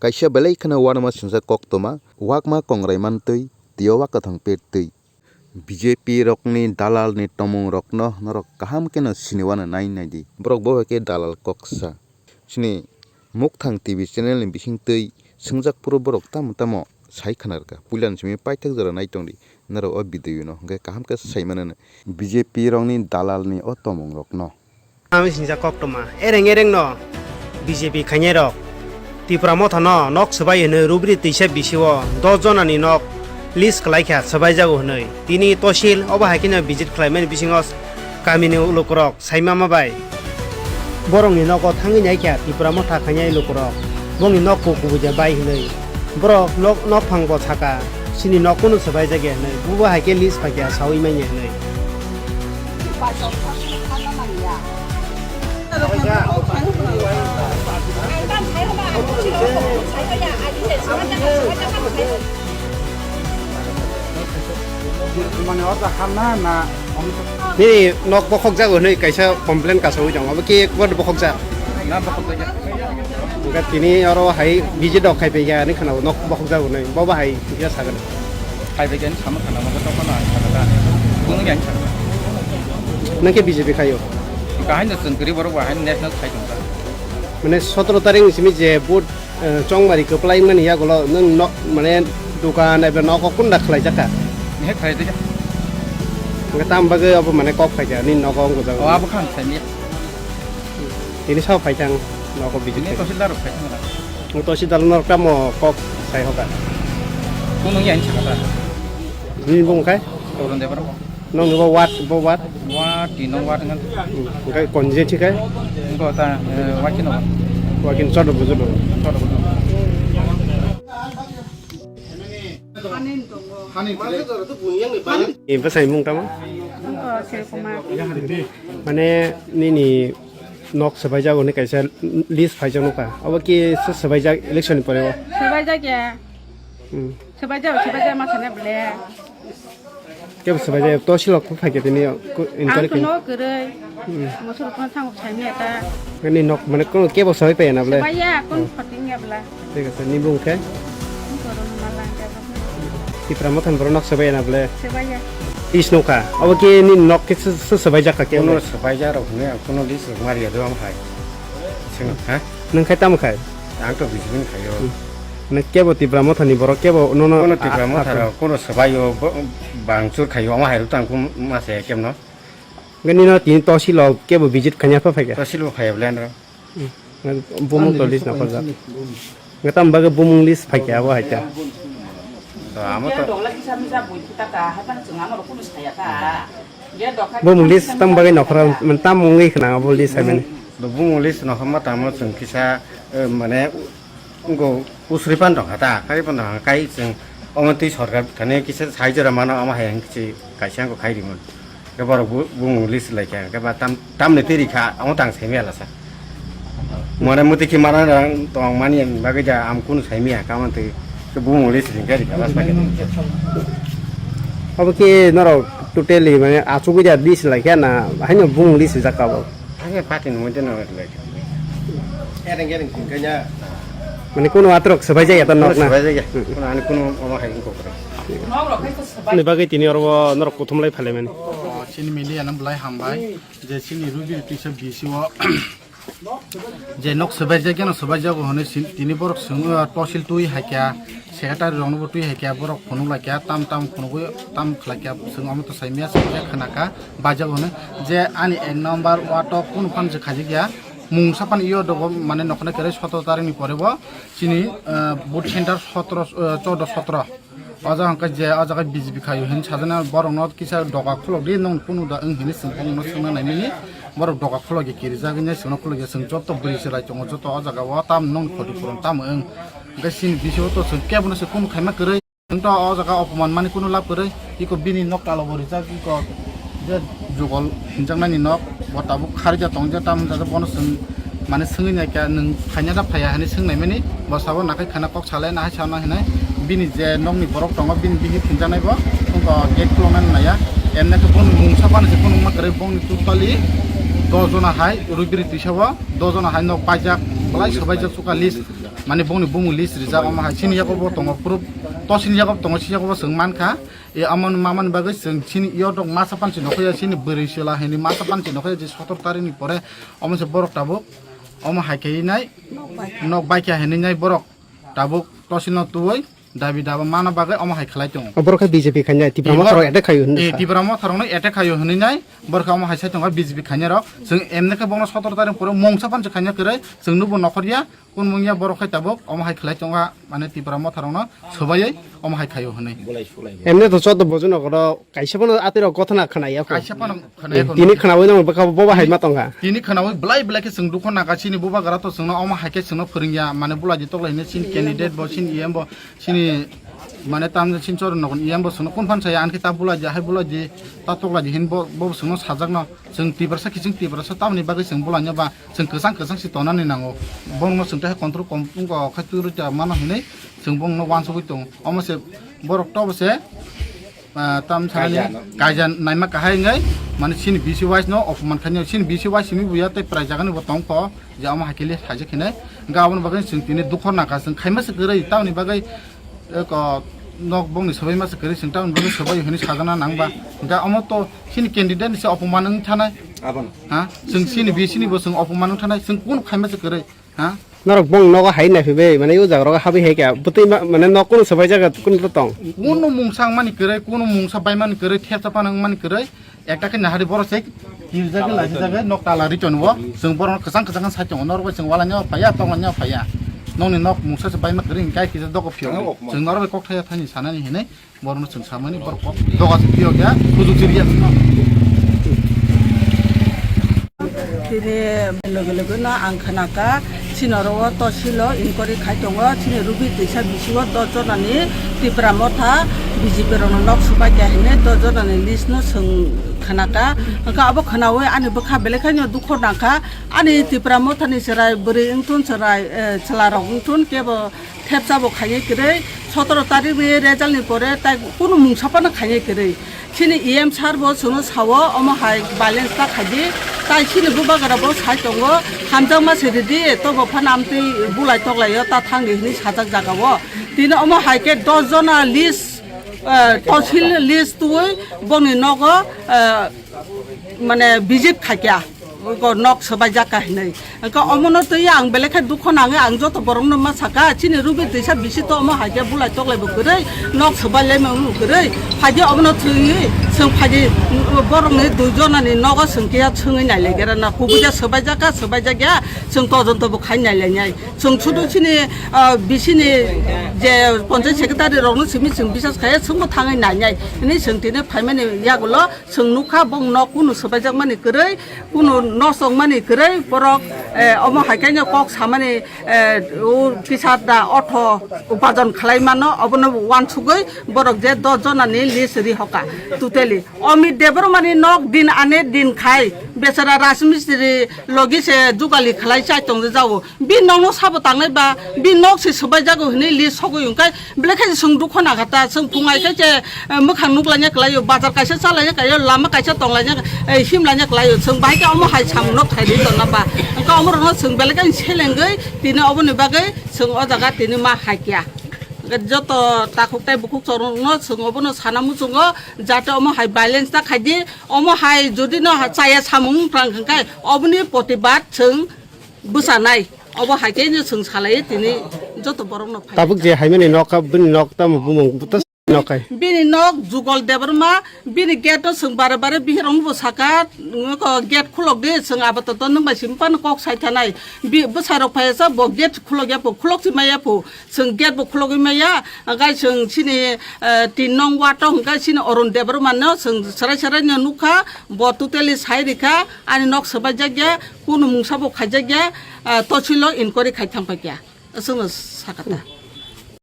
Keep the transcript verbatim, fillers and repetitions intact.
Kaisa belai kheno uanama swngjak koktwma, wakma kongrai mantwi, tio wa kwthang pettwi. B J P rokni dalalni tongmungrokno norok kaham kheno siniwano nai naidi. Borok bo hai khe dalal koksa. Chini Mukthang T V channel ni bisingtwi swngjak phuru borok tamo tamo sai khna rwkha. Puilani simi paithak jora nai tongdi. Norok o video no hwnkhe kaham khe sai mano. B J P rokni dalalni o tongmungrokno. Ami singjak koktwma, ereng ereng no B J P khainai rok Tipra Motha no nok swbai hwnwi rubri twisa bisio dos jona ni nok list kwlai kha, swbai jago hwnwi. Tini tosil obo hai kheno visit khlaimani bisingo kamini lukurok saimama bai borokni nogo thangwi nai kha Tipra Motha khainai lukurok, bongni nok ku kubui de bai hwnwi. Borok nok, nok phang bo saka, chini nok kunu swbai jagya hwnwi, bubo hai khe list phaikha saui manya hwnwi. Mane order hamna na? Nini nok bokhok jago hwnwi kaisa complaint kasaui tongo, abo khe ekbar bokhok jak? Na, bokhok jak. Hwnkhe tini oro hai visit rok khai phaikha, ani khwnao nok bokhok jago hwnwi, bo bahai kisa sagwn. Khai phaikha, ani sama khana, mokhe tokma na, ani sakha ta. Kunu yang sakha. Nang khe B J P khaio? Kahai no chwng kwrwi borok bahai national khai tongkha. Mane sotoro tarik ni simi je vote, eh, chongmari kwplai mani yagulo nwng nok, mane dukan eba nogo kunda khlai jakha? He khlai jakha. Hwnkhe tam bagwi obo mane kok phaikha, nini nogo wng gwjago? O, abo khan saimya. Tini sao phaithang nogo visit khai. Tini tosildarrok phaithang na. Tosildarrok tamo kok sai hoka? Kunu yang sakha ta. Nini bung khai? Torun Debra. Nong ni bo wat, bo wat? Wat, tino wat ngan. Hmm. Hwnkhe konje thikai? Hwnkhe ta, eh, wakin wat. Wakin chodo bujulo. Chodo bujulo. Hani tongo. Hani. Ni bwsai mung tamo? Tongo, Sri Kumar. Mane nini nok swbaijak hwnwi kaisa list phaijak nukha. Obo ki se swbaijak election ni pore o? Swbaijak ya. Hmm. Swbaijak, swbaijak ma sana bole. Kebo swbaijak, tosilok phaikhe tini inquiry khe. Ang kuno kwrwi. Hmm. Mosoro kuno thango saimya ta. Nini nok mane kuno kebo swbai paiya na bole? Swbaiya, kun photing ya bla. Thik ase, ni bung khe? Ang korona malang ka. Tipra Mothani borok nok swbaiya na bole? Swbaiya. List nukha. Obo ki nini nok khe se, se swbaijak kha kebo? Kuno swbaijak rok hwnwi ang kuno list rok mariya do ang hai. Sino, ha? Nwng khai tamo khai? Ang to B J P ni khaio. Hmm. Nwng kebo Tipra Mothani borok kebo nono kuno Tipra a-, Motha a-, rok kuno swbaio bo-, bangchur khaio, omo hai rok tang kum mase kemno. Nini no tini tosil o kebo visit khanya pha phaikha? Tosil o phaiya bole nro. Hmm. Bumung to list na khojak. Nge tam bagwi bumung list phaikha abo hai ta. To amo to. Bumung list tam bagwi nokhora tam wngwi khna abo list hai mani. Bumung list nokhorma tamo chwng kisa, eh, mane Wngkha usuri pan tongkha ta, kari pan tongkha, kai chwng omo twi sorkar thani kisa sai jora mano, omo hai ang kisi kaisa wngkha khai rimani. Khe borok bu-, bumung list lai kha, khe ba tam, tamni twi rikha, omo tang sai maya lasa. Mane muti khi mana rang tong mani bagwi ja, am kunu sai maya, kamo twi khe bumung list ring khe rikha, bas pai khe. Obo khe norok totally mane achugwi da list lai kha na, haino bumung list rijak ka bo? Thangya party ni moddhe no lai. Ereng ereng thangkanya. Mane kuno atrok swbai jaya ta nok na? Swbai jaya. Hmm. Kuno ani kuno omo hai wngkha kwrwi. Ni bagwi tini oro norok kuthum lai phalai mani. O, chini media no belai hambai. Je chini Ruby T V B C o je nok swbai jaya no swbai jago hwnwi sin-, tini borok swng, o, tosil twi hai kha. Secretary rokno bo twi hai khe borok phunuk lai kha, tam tam phunugwi tam khlai kha, chwng omo to sai maya, sai maya khna kha, bajak hwnwi je ani ek number ward o kunu phano se khaijak ya, mungsa phano yo dogo, mane nokhornai kwrwi sotoro tarikni pore bo chini, eh, vote center sotoro, eh, choudo sotoro. O jaga hwnkhe je o jaga B J P khaio hwnwi sajana borokno kisa doga khulok di, nwng kunu da wng hwnwi chwng bongno swngna naimani, borok doga khulok ya kirijak hwnwi chwngno khulok ya, chwng joto bwrwi chwrai tongo, joto o jaga o tam nwng khoti puron tamo wng. Hwnkhe chini bisingo to chwng kebono se kunu khaima kwrwi. Chwng to o jaga opoman mani kunu lab kwrwi. Iko bini nok talo bo rijak, iko je jugol hinjaknani nok, bo tabuk kharwi ja tong je, tamo hwnjak bono chwng mane swngwi naikha, nwng phaina da phaiya hinwi swngnaimani. Bo sabo nakhai khana kok salai nahai sana hinwi. Bini je nokni borok tongo, bini bihik hinjaknai bo, wngkha gate khuloknani naiya. Emne khe bono mungsa phano se phunukma kwrwi, bongni totally dos jona hai rubiri tisa o, dos jona hai nok paijak, belai swbaijak chuka list. Mane bongni bumung list rijak, omo hai chini yago bo tongo, proof to chini yago tongo, chini yago bo chwng mankha. E, amo mamani bagwi chwng chini yo dok masa panchi nokho ya, chini bwrwi chwla hini masa panchi nokho ya, je sotor tarikh ni pore omo se borok tabuk omo hai khe nai nok bai kha hini nai borok tabuk tosil no tuwi dabi daba mana bagwi omo hai khlai tongo. O borok khe B J P khainai, Tipra Motha rok attack khaio hinwi sa. Tipra Motha rokno attack khaio hinwi nai borok khe omo hai sai tongo B J P khainai rok. Chwng emne khe bongno sotor tarikh pore mungsa panchi khaina kwrwi chwng nubo nokhor ya. Kun mungya borok khai tabuk omo hai khlai tonga, mane Tipra Motha rokno swbaiwi omo hai khaio hinwi. Emne to joto bojo nokoro kaisa phano atwi rok gothana khwnaya kho. Kaisa phano khwnaya kho. Tini khwnawi nang bwkha boba hai ma tongkha. Tini khwnawi belai belai khe chwng dukho naka chini bubagra to chwngno omo hai khe chwngno phwrwngya, mane bulaidi toklai hinwi chini candidate bo chini E M bo chini mane tam chini choro nokon E M bo chwngno kun phan saya ankhe ta bulaidi hai bulaidi ta toklaidi hin bo bo chwngno sajakno. Chwng Tiprasa kiching Tiprasa tamoni bagwi chwng bulaina ba chwng kwchang kwchang se tonani nango. Bongno chwng tei control kom wngkha khe twi rwita mano hinwi chwng bongno wansugwi tongo. Omo se borok tobo se, ah, tam sanani kaija naima kahai wngnai mane chini B C wise no opoman khainai chini B C wise simi buya tei prai jagani bo tongkho je omo hai khe le saijak hinai. Hwnkhe aboni bagwi chwng tini dukho naka chwng khaima se kwrwi tamoni bagwi Eko nok bongni swbai masa kwrwi chwng tamoni bagwi swbai hwnwi sajana nangba. Hwnkhe omo to chini candidate ni se opoman wng thanai. Abono. Ha? Chwng chini B C ni bo chwng opoman wng thanai. Chwng kunu khai masa kwrwi. Ha? Norok bong nogo hai nai phaibai, mane o jaga rogo habwi hai kha. Bwtwi ma-, mane nok kunu swbai jaga kunu to tong. Kunu mungsa wng mani kwrwi, kunu mungsa bai mani kwrwi, thepsa phano wng mani kwrwi. Ekta khe nahari borok se kirijagwi lachijagwi nok tala ri tongo. Chwng borokno kwchang kwchang khe sai tongo. Norok bai chwng walai no phaiya, tongla no phaiya. Nokni nok mungsa se baima kwrwi hwnkhe kisa dogo phiyok. Chwng norok bai kok thaya thani sanani hinwi borokno chwng samani borok kok doga se phiyok ya, kujuk chiriya chwngno. Tini loge loge no ang khwnaka. Chini oro o tosilo inquiry khai tongo, chini Rubi twisa bisingo dos jonani Tipra Motha B J P rokno nok swbaikha hinwi dos jonani list no chwng khwnaka. Hwnkhe abo khwnawi ani bwkha belai khaino dukho nangkha. Ani Tipra Motha ni chwrai bwrwi wngthun, chwrai, eh, chwla rok wngthun, kebo thepsa bo khaiwi kwrwi. Sotoro tarikh ni result ni pore tai kunu mungsa phano khaiwi kwrwi. Chini E M sir bo chwngno sao, omo hai balance ta khaidi, tai chini bubagra bo sai tongo, hamjakma se ridi, tobo phano amtwi bulai toklaio, ta thangdi hinwi sajak jagao. Tini omo hai khe dos jona list, eh, tosil list twi bongni nogo, eh, mane visit khaikha. Go nok swbaijak ka hinwi. Hwnkhe omono twi ang belai khe dukho nangwi ang joto borokno ma saka, chini Rubi twisa bisi to omo hai khe bulai toklai bo kwrwi, nok swbai lai mano kwrwi. Phaidi omono thwiwi chwng phaidi borokni dui jonani nogo chwng kiya chwngwi nai lai gra na, kubui ja swbaijak ka, swbaijak ya, chwng todonto bo khai nai lai nai. Chwng sudu chini, ah, bisini je ponchayat secretary rokno simi chwng bisas khaiya chwngbo thangwi nai nai. Hwnwi chwng tini phaimani yagulo chwng nukha bong nok kunu swbaijakmani kwrwi. Kunu nosongmani kwrwi borok, eh, omo hai khe kok samani, eh, o kisa da ortho upajon khlai mano, obono uansugwi borok je dos jonani list ri hoka totally. Amit Debbarmani nok din ane din khai, bechara rajmistri logi se jugali khlai chai tong jao. Bini nokno sabo tangnai ba, bini nok se swbaijago hinwi list sogwi hwnkhe, belai khe chwng dukho nangkha ta, chwng phungai khe che, eh, mwkhang nuklaina kwlaio, bazar kaisa chalaina kwlaio, lama kaisa tonglaina, eh, himlaina kwlaio, chwng bahai khe omo hai samung nok thai rwi tongna ba. Hwnkhe omo rokno chwng belai khe selengwi tini oboni bagwi chwng o jaga tini ma hai kya. Hwnkhe joto takhuk tei bukhuk chwng rokno chwng obono sana muchungo, jate omo hai violence ta khaidi, omo hai jodi no ha-, chaya samung wngkha hwnkhe oboni protibad chwng bwsanai, obo hai khe no chwng salai tini joto borok no phai. Tabuk je haimani nok, bini nok tamo bumung, nok kai. Bini nok Jugol Debbarma, bini gate no chwng bare bare bihirok no bo saka, gate khulok di, chwng apato to nwng bai simi phano kok sai thanai. Bwsai rok phai sa bo gate khulok ya pho, khulok si maya pho. Chwng gate bo khulogwi maya, hwnkhe chwng chini, eh, tin nong ward o hwnkhe chini Arun Debbarma no chwng chwrai chwrai no nukha, bo totally sai rikha, ani nok swbaijak ya, kunu mungsa bo khaijak ya, ah, tochilo inquiry khai thang paikha, chwngno sakha ta.